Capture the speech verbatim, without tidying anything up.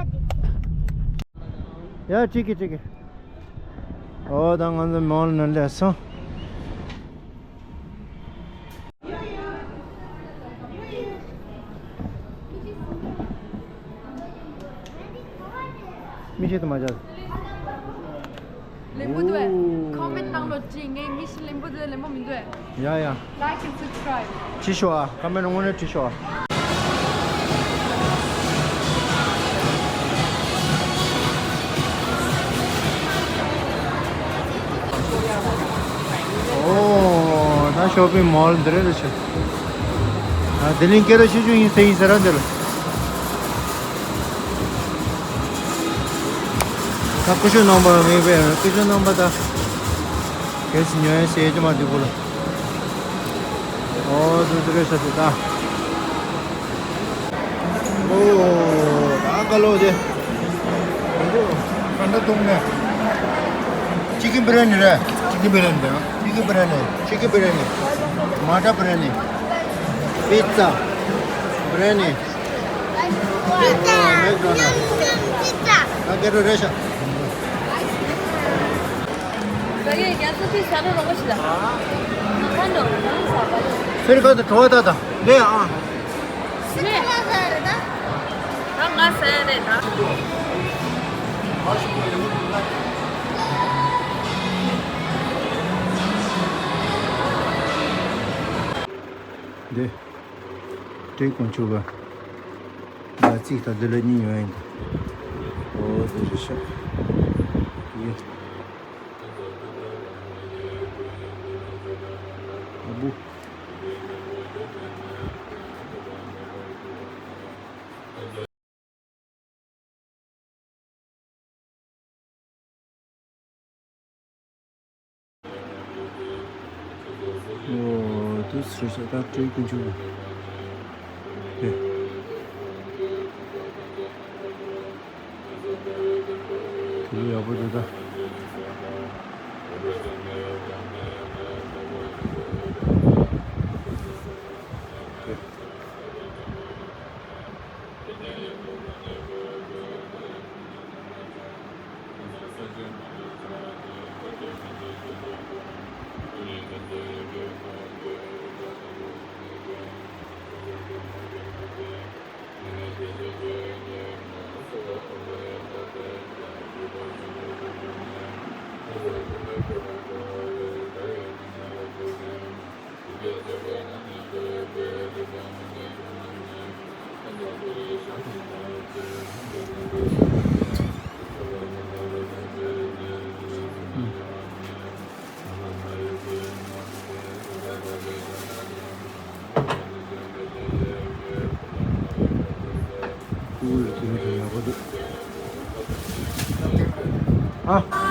ཡ་ཁྲིད་ཀྱི་ཁྲིད་ཀྱི། ཨོ་ད་ང་ཚོ་མོལ་ནང་སླེབས་སོང་། མི་ཤེས་དུ་མ་བྱ། ལེན་པོ་འདུག་ཨེ། ཁོ་མེན་ཊི་ནང་ལོགས་ཅིག་ངས་མི་ཤེས་ལེན་པོ་འདུག་ཨེ། ལེན་པོ་མི་འདུག་ཨེ། ཡ་ཡ། Like and subscribe. ཁྲིད་ཤོག་ཨ། ཁོ་མེན་ཊི་དངོས་གནས་ཁྲིད་ཤོག་ཨ། ཨོ་ད་ཤོ་པིང་མོལ་འདི་རེད་ཤག་ཨ། དེ་ལིང་སྐད་གྲགས་ཆེ་ཤོས་ཡིན་ཟེར་ཡིན་ཟེར་ར་འདི་ལ། ད་སྐུ་ཞབས་རྣམ་པ་ངེས་པས་སྐུ་ཞབས་རྣམ་པ་ད་གལ་སྲིད་ཉོ་ཡ་ཟེར་ཡ་ཅི་མ་འདི་གུ་ལ། ཨོ་དུ་དུ་རེ་ས་དུ་ད། ཨོ་ད་ག་ལོ་དེ། ག་འདྲ་གཏོང་ནས། ཅི་ཀི་བི་ར་ནི་རེད། ཅི་ཀི་བི་ར་ནི་རེད། ཅི་ཀི་བི་ར་ནི། ཅི་ཀི་བི་ར་ནི། མ་ཏྲ་བི་ར་ནི། པི་ཙ། བི་ར་ནི། ཕེར་ཁ་དུ་བྲོ་བ་ད་ད་ལེ་ཨ། འདི། སྤྲེལ་དཀོན་མཆོག་ག་ང་ཚིག་ད་འདི་ལ་གཉིས་ཡོད་ཡིན་ད། ཨོ་འདི་རེད་ཤག་ཡེ། ཨ་བུ། ཨོ་དུས་སུ་ཤ་སྟག་སྤྲེལ་དཀོན་མཆོག་གི། དེ་ལས་ཡག་པོ་འདུག་ད། ཨ།